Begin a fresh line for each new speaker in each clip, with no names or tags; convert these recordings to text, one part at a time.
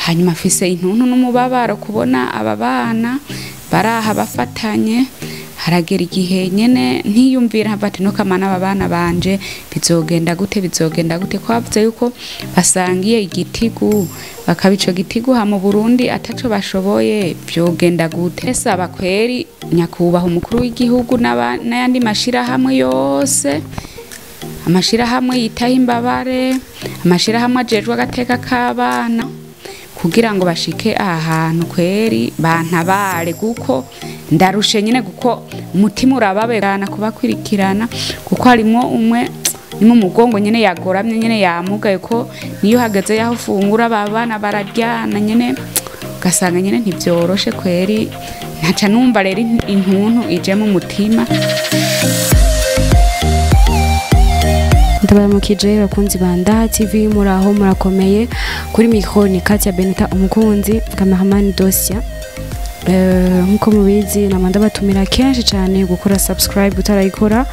Hanyuma afise intuntu n'umubabaro kubona aba bana baraha bafatanye. Haragera igihe nyene ntiyumvira bati no kamana aba bana banje bizogenda gute, bizogenda gute, ko bavuze yuko basangiye igitigu, bakaba ico gitigu ha mu Burundi ataco bashoboye, vyogenda gute? Saba kweri nyakubaha umukuru w'igihugu n'ayandi mashirahamwe yose, amashirahamwe yitaho imbabare, amashirahamwe ajejwe agateka k'abana, kugira ngo bashike aha hantu kweri bantabare, kuko ndarushe nyine, kuko umutima urababerana kubakwirikirana, kuko harimo umwe ni mu mugongo nyine yagoramye nyine yamugaye, ko niyo hageze yaho ufungura aba bana bararyana nyine, ugasanga nyine ntibyoroshe kweri. Ntaca numva rero intuntu ije mu mutima.
Ndabaramukije bakunzi ba Ndaha TV, muraho murakomeye. Kuri micro ni Katia Benita umukunzi, cameraman Dosia. Nkuko mubizi nama ndabatumira kenshi cyane gukora subscribe utarayikora,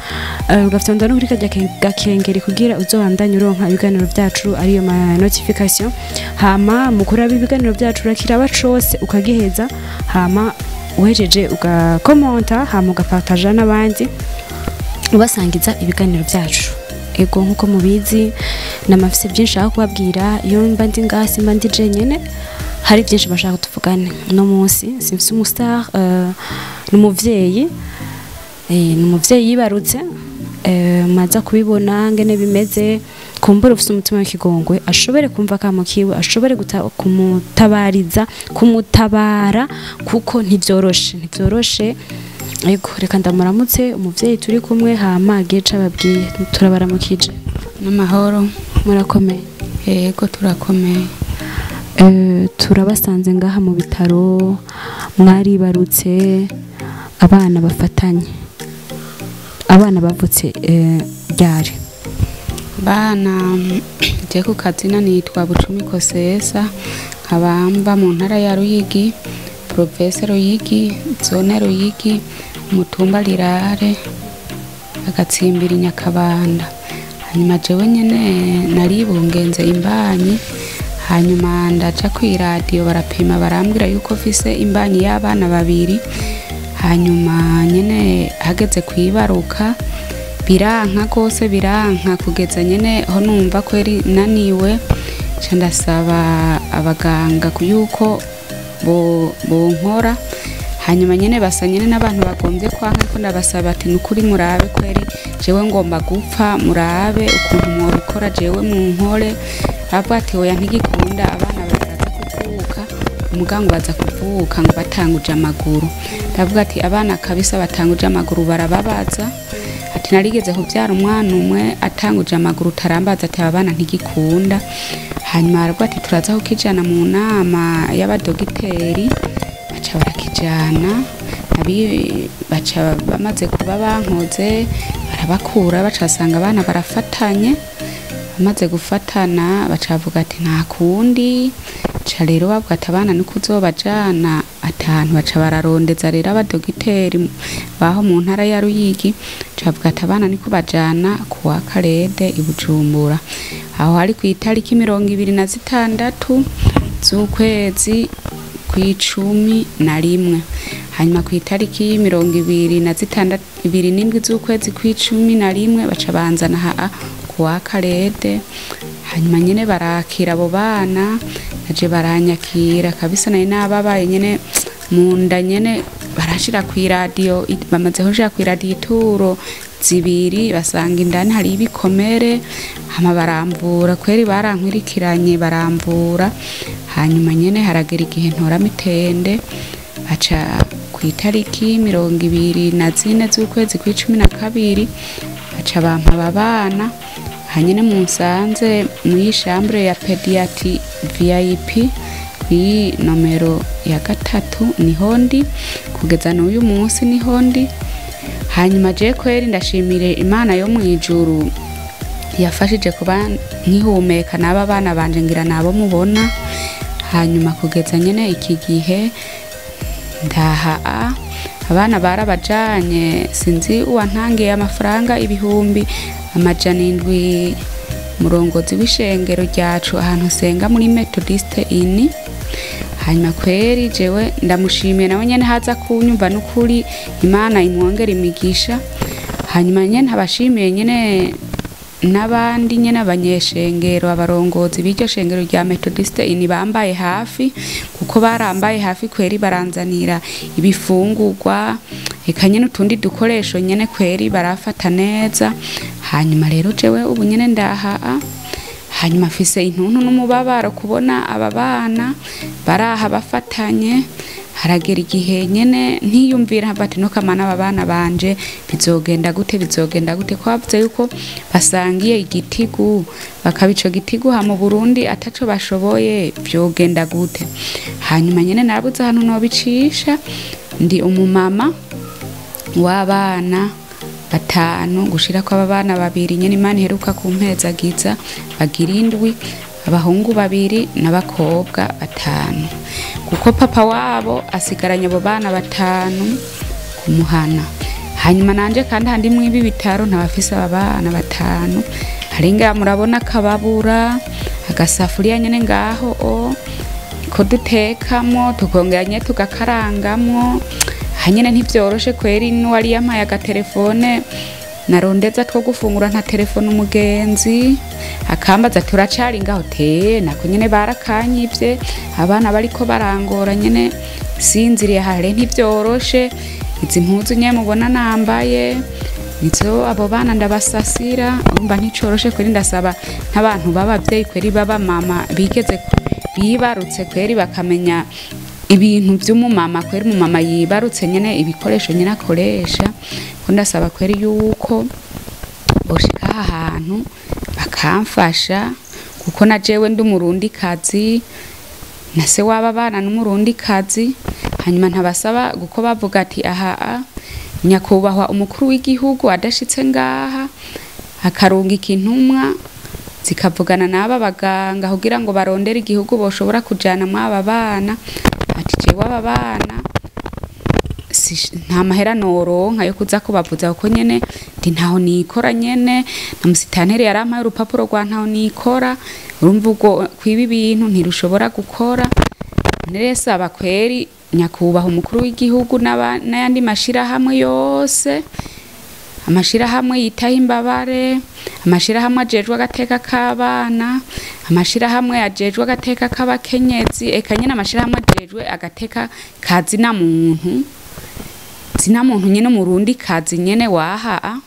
ugafite no kuri kajya gakengeri kugira uzobandanye uronka ibiganiro byacu, ariyo ma notification. Hama mukora ibiganiro byacu urakiraba cose ukagiheza, hama uhejeje ugakomenta, hama ugapartaja n'abandi ubasangiza ibiganiro byacu. Ego nkuko mubizi namafise byinshi aho kubabwira, iyo mba ndi ngaha simba ndi jenyene, hari byinshi bashaka tuvugane. No munsi simfise umustar, n'umuvyeyi, n'umuvyeyi yibarutse, maza kubibona ngene bimeze, kumbura ufise umutima w'ikigongwe ashobore kumva kamukiwe, ashobore kumutabariza, kumutabara, kuko ntivyoroshe, ntivyoroshe. Ego reka ndamuramutse umuvyeyi turi kumwe, hama geca babwiye. Turabaramukije.
N'amahoro.
Murakomeye?
Yego turakomeye.
Turabasanze ngaha mu bitaro, mwaribarutse abana bafatanye, abana bavutse ryari?
Bana je ku kazina nitwa Bucumi Kosesa, nkaba mba mu ntara ya Ruyigi, province Ruyigi, zone Ruyigi, umutumba Rirare, agatsimbiri Nyakabanda. Hanyuma jewe nyene naribungenze imbanyi, hanyuma ndaja kw'iradiyo barapima barambwira yuko mfise imbanyi y'abana babiri. Hanyuma nyene hageze kwibaruka biranka gose, biranka kugeza nyene ho numva kweri naniwe, nca ndasaba abaganga yuko bonkora. Hanyuma nyene basa nyene n'abantu bagombye kwanka, ko ndabasaba ati nukuri murabe kweri jewe ngomba gupfa, murabe ukuntu mwobikora jewe munkore. Aravuga ati oya ntigikunda, abana baraza kuvuka, umugango baza kuvuka ngo batanguje amaguru. Ndavuga ati abana kabisa batanguje amaguru barababaza. Ati narigeze kuvyara umwana umwe atanguje amaguru tarambaza, ati aba bana ntigikunda. Hanyuma aravuga ati turaza kukijana mu nama y'abadogiteri, baca barakijana, baca bamaze kuba bankoze barabakura, baca basanga abana barafatanye. Bamaze gufatana baca bavuga ati nta kundi, ca rero bavuga ati abana niko uzobajana atanu. Baca bararondeza rero abadogiteri baho mu ntara ya Ruyigi, ca bavuga ati abana niko bajana kuwa Karede i Bujumbura. Aho hari ku itariki 26 z'ukwezi kw'icumi na rimwe. Hanyuma ku itariki 26 27 z'ukwezi kw'icumi na rimwe baca banzana ha kuwa Karede. Hanyuma nyene barakira abo bana, naje baranyakira kabisa, nari nababaye nyene mu nda nyene, barashira kw'iradiyo, bamaze kushira kw'iradiyo ituro zibiri, basanga indani hari ibikomere, hama baramvura kweri, barankwirikiranye baramvura. Hanyuma nyene haragera igihe ntora mitende, baca ku itariki 24 z'ukwezi kw'icumi na kabiri baca bampa aba bana. Hanyene munsanze mw'iyi chambre ya pediatrie VIP kwi nomero ya 3 niho ndi kugeza n'uyu munsi niho ndi. Hanyuma je kweri ndashimire Imana yo mwijuru yafashije kuba nkihumeka n'aba bana banje ngira nabo mubona. Hanyuma kugeza nyene iki gihe ndaha abana barabajanye, sinzi uwantangiye amafaranga 700,000, murongozi w'ishengero ryacu ahantu senga muri Methodiste ini. Hanyuma kweri jewe ndamushimiye nawe nyene haza kunyumva n'ukuri, Imana imwongera imigisha. Hanyuma nyene abashimiye nyene n'abandi nyene abanyeshengero, abarongozi b'iryo shengero rya Methodiste ini bambaye hafi, kuko barambaye hafi kweri, baranzanira ibifungurwa eka nyene utundi dukoresho nyene kweri barafata neza. Hanyuma rero jewe ubu nyene ndaha, hanyuma afise intuntu n'umubabaro kubona aba bana baraha bafatanye. Haragera igihe nyene ntiyumvira bati no kamana aba bana banje bizogenda gute, bizogenda gute, ko bavuze yuko basangiye igitigu, bakaba ico gitigu ha mu Burundi ataco bashoboye, vyogenda gute? Hanyuma nyene narabuze ahantu nobicisha. Ndi umumama w'abana 5 gushira ko aba bana 2 nyene Imana iheruka kumpezagiza, bagira 7, abahungu 2 n'abakobwa 5, kuko papa wabo asigaranye abo bana 5 kumuhana. Hanyuma nanje kandi handi mwibi bitaro ntabafise aba bana 5, haringa murabona kababura agasafuriya nyene ngaho o ko dutekamo tukongera tugakarangamwo. Hanyene ntivyoroshe kweri, n'uwari yampaye agatelefone narondeza two gufungura nta telefone, umugenzi akambaza turacari ngaho te, nako nyene barakanyivye, abana bariko barangora nyene sinziriye hare ntivyoroshe. Izi mpuzu nyene mubona nambaye nizo abo bana ndabasasira, urumva nticoroshe kweri. Ndasaba n'abantu b'abavyeyi kweri baba mama bigeze bibarutse kweri bakamenya ibintu vy'umumama kweri, umumama yibarutse nyene ibikoresho nyene akoresha. Ko ndasaba kweri yuko boshika aha hantu bakamfasha, kuko na jewe ndi umurundi kazi na se w'aba bana n'umurundi kazi. Hanyuma ntabasaba guko bavuga ati aha nyakubahwa umukuru w'igihugu adashitse ngaha akarungika intumwa zikavugana n'aba baganga kugira ngo barondere igihugu boshobora kujana mw'aba bana, ati jewe aba bana nta mahera noronka yo kuza kubavuza, kuko nyene ndi ntaho nikora nyene, na musitanteri yarampaye urupapuro rwa ntaho nikora, urumva ubwo kwiba ibintu ntirushobora gukora. Nere kweri nyakubahwa umukuru w'igihugu n'ayandi mashirahamwe yose, amashirahamwe yitaho imbabare, amashirahamwe ajejwe agateka k'abana, amashirahamwe ajejwe agateka k'abakenyezi, eka nyene amashirahamwe ajejwe agateka ka zina muntu, zina muntu nyene umurundi kazi nyene waha,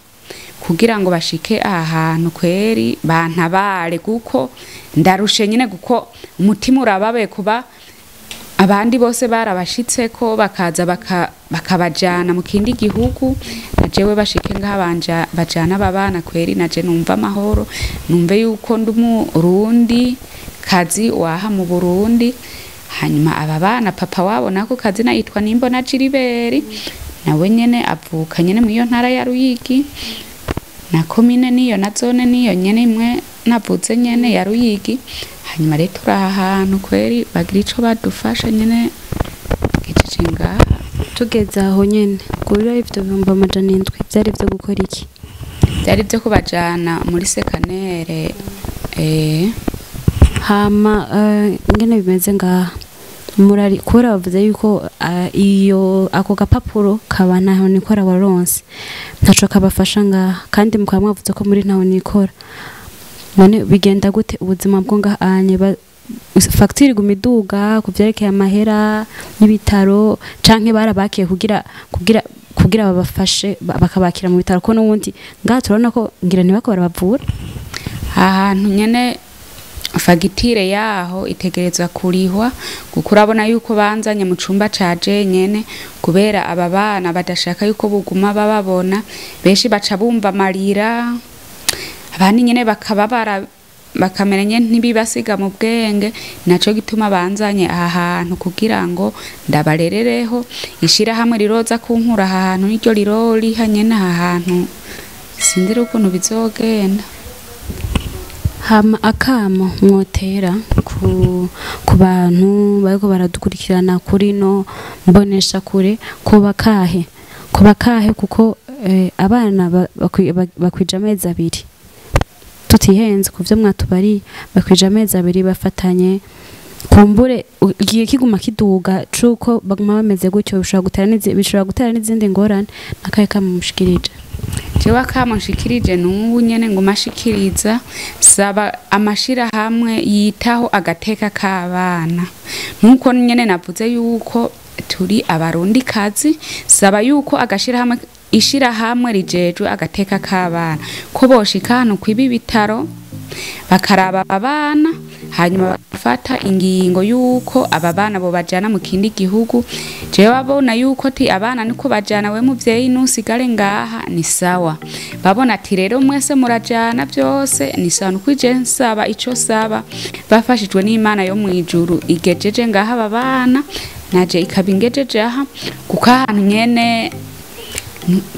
kugira ngo bashike aha hantu kweri bantabare, kuko ndarushe nyene, kuko umutima urababaye kuba abandi bose barabashitseko bakaza bakabajana mu kindi gihugu, na jewe bashike ngaha bajana aba bana kweri, naje numva amahoro, numve yuko ndi umurundi kazi waha mu Burundi. Hanyuma aba bana papa wabo nako kazina yitwa Nimbona Gilbert, nawe nyene avuka nyene mu iyo ntara ya Ruyigi na komine niyo na zone niyo nyene imwe navuze nyene ya Ruyigi. Hanyuma rero turi aha hantu kweri bagira ico badufasha nyene gicije ngaha.
Tugeze aho nyene kuri ivyo 700,000 vyari vyo gukora iki?
Vyari vyo kubajana muri sekanere.
Hama ngene bimeze ngaha murari kora bavuze yuko iyo ako gapapuro kaba ntaho nikora waronse ntaco kabafasha ngaha, kandi mukaba mwavuze ko muri ntaho nikora, none bigenda gute ubuzima bwo ngaha anye? Facture iguma iduga ku vyerekeye amahera y'ibitaro, canke barabakiye kugira kugira kugira babafashe bakabakira mu bitaro, ko n'ubundi ngaha turabona ko ngira ntibako barabavura.
Ahantu nyene fagitire yaho itegerezwa kurihwa, kuko urabona yuko banzanye mu cumba caje nyene kubera aba bana badashaka yuko buguma bababona, benshi baca bumva amarira, abandi nyene bakababara bakamera nyene ntibibasiga mu bwenge. Naco gituma banzanye aha hantu kugira ngo ndabarerereho, ishirahamwe riroza kunkura aha hantu niryo riroriha nyene aha hantu, sinzi ukuntu bizogenda.
Hama akamo mwotera ku bantu bariko baradukurikirana kuri no mbonesha kure, ko bakahe kuko abana bakwije amezi 2 tutihenze kuvyo mwatubari, bakwije amezi 2 bafatanye, Kumbure igihe kiguma kiduga cuko baguma bameze gutyo bishobora gutera n'izindi ngorane. Nakaye kamushikirije?
Jewe akamushikirije n'ubu nyene nguma ashikiriza, saba amashirahamwe yitaho agateka k'abana, nkuko nyene navuze yuko turi abarundi kazi, saba yuko agashirahamwe ishirahamwe rijejwe agateka k'abana ko boshika hano kwibi bitaro bakaraba abana, hanyuma bafata ingingo yuko aba bana bo bajana mu kindi gihugu. Jewe babona yuko ti abana niko bajana, we muvyeyi nusigare ngaha ni sawa, babona ati rero mwese murajana byose ni sawa. Nuko je nsaba ico saba, bafashijwe n'Imana yo mwijuru igejeje ngaha aba bana, naje ikabingejeje aha, kuko ahantu nyene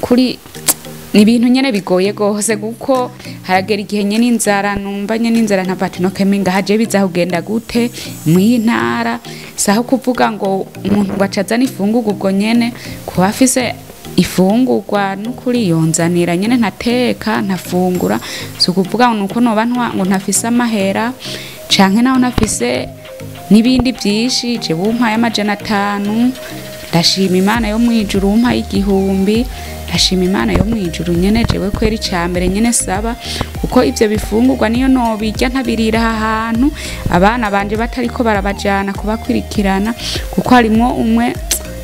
kuri ni ibintu nyene bigoye gose, kuko haragera igihe nyene inzara, numva nyene inzara ntavati no kemenga haje biza kugenda gute mw'iyi ntara. Saho kuvuga ngo umuntu ngo acazana ifungurwa, ubwo nyene kuba afise ifungurwa nukuri yonzanira nyene ntateka ntafungura, si ukuvuga ngo nuko noba ngo ntafise amahera canke naho ntafise n'ibindi byinshi. Jewe umpaye 500 ndashima Imana yo mwijuru, umpaye 1000 ndashima Imana yo mwijuru nyene. Jewe kweri icambere nyene saba, kuko ivyo bifungurwa niyo nobirya ntabirira aha hantu abana banje batariko barabajana kubakwirikirana, kuko harimwo umwe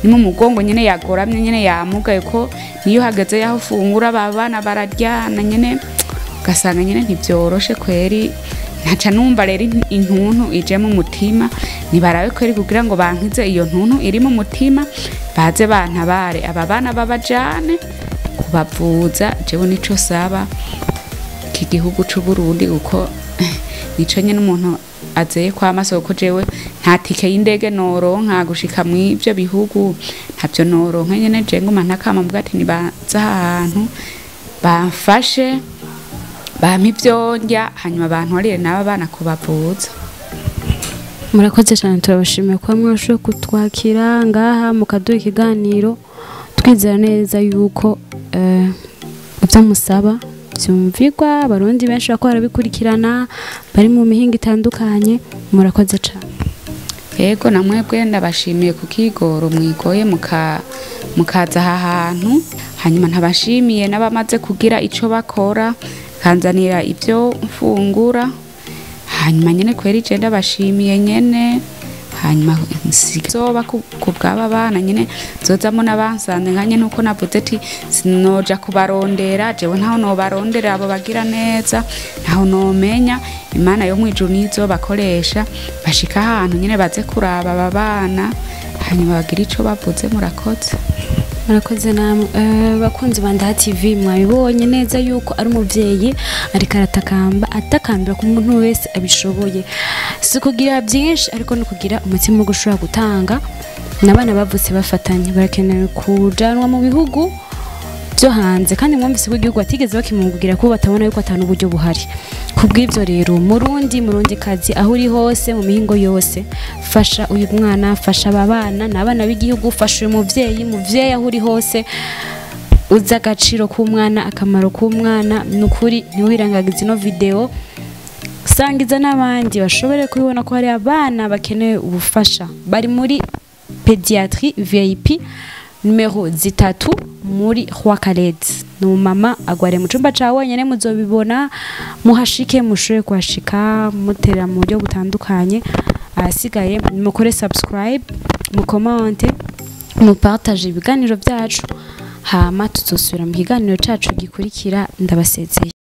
ni mu mugongo nyene yagoramye nyene yamugaye, ko niyo hageze yaho fungura aba bana bararyana nyene, ugasanga nyene ntivyoroshe kweri. Ntaca numva rero intuntu ije mu mutima, nibarabe kweri kugira ngo bankize iyo ntuntu iri mu mutima, baze bantabare aba bana babajane kubavuza. Jewe nico saba iki gihugu c'u Burundi, kuko nico nyene umuntu azeye kwa maso, kuko jewe nta tike y'indege noronka gushika mw'ivyo bihugu, ntavyo noronka nyene. Je nguma ntakama mvuga ati nibaza ahantu bamfashe bampa ivyo ndya, hanyuma bantwarire n'aba bana kubavuza.
Murakoze cyane, turabashimiye kuba mwashoboye kutwakira ngaha mukaduha ikiganiro. Twizera neza yuko ibyo musaba byumvirwa, abarundi benshi bako barabikurikirana bari mu mihinga itandukanye. Murakoze cyane.
Yego, namwebwe ndabashimiye kukigoro mwigoye mukaza aha hantu, hanyuma ntabashimiye n'abamaze kugira ico bakora kanzanira ibyo mfungura, hanyuma nyene kweri je ndabashimiye nyene. Hanyuma nsizoba ku bw'aba bana nyene nzozamo n'abansanze nkanye, nuko navuze ati sinoja kubarondera, jewe ntaho nobarondera abo bagira neza, ntaho nomenya. Imana yo mwijuru nizo bakoresha bashika ahantu nyene baze kuraba aba bana, hanyuma bagira ico bavuze. Murakoze.
Murakoze namwe. Bakunzi ba Ndaha TV, mwabibonye neza yuko ari umuvyeyi ariko aratakamba, atakambira ku muntu wese abishoboye. Si kugira byinshi ariko no kugira umutima wo gushobora gutanga. N'abana bavutse bafatanye barakenewe kujanwa mu bihugu byo hanze, kandi mwumvise ko igihugu batigeze bakimungugira kuko batabona yuko atanu uburyo buhari. Kubw'ivyo rero, murundi murundi kazi aho uri hose mu mihingo yose, fasha uyu mwana, fasha aba bana n'abana b'igihugu, fasha uyu muvyeyi, muvyeyi aho uri hose uzi agaciro k'umwana, akamaro k'umwana. Nukuri ntiwirengagize ino video, sangiza n'abandi bashobore kubibona ko hari abana bakeneye ubufasha bari muri pediatrie VIP numero 3 muri Roi Khaled. Ni umumama agware mu cumba ca wenyene, muzobibona, muhashike, mushoboye kuhashika mutera mu buryo butandukanye. Ahasigaye mukore subscribe, mukomante, mupartage ibiganiro byacu, hama tuzosubira mu kiganiro cacu gikurikira. Ndabasezeye.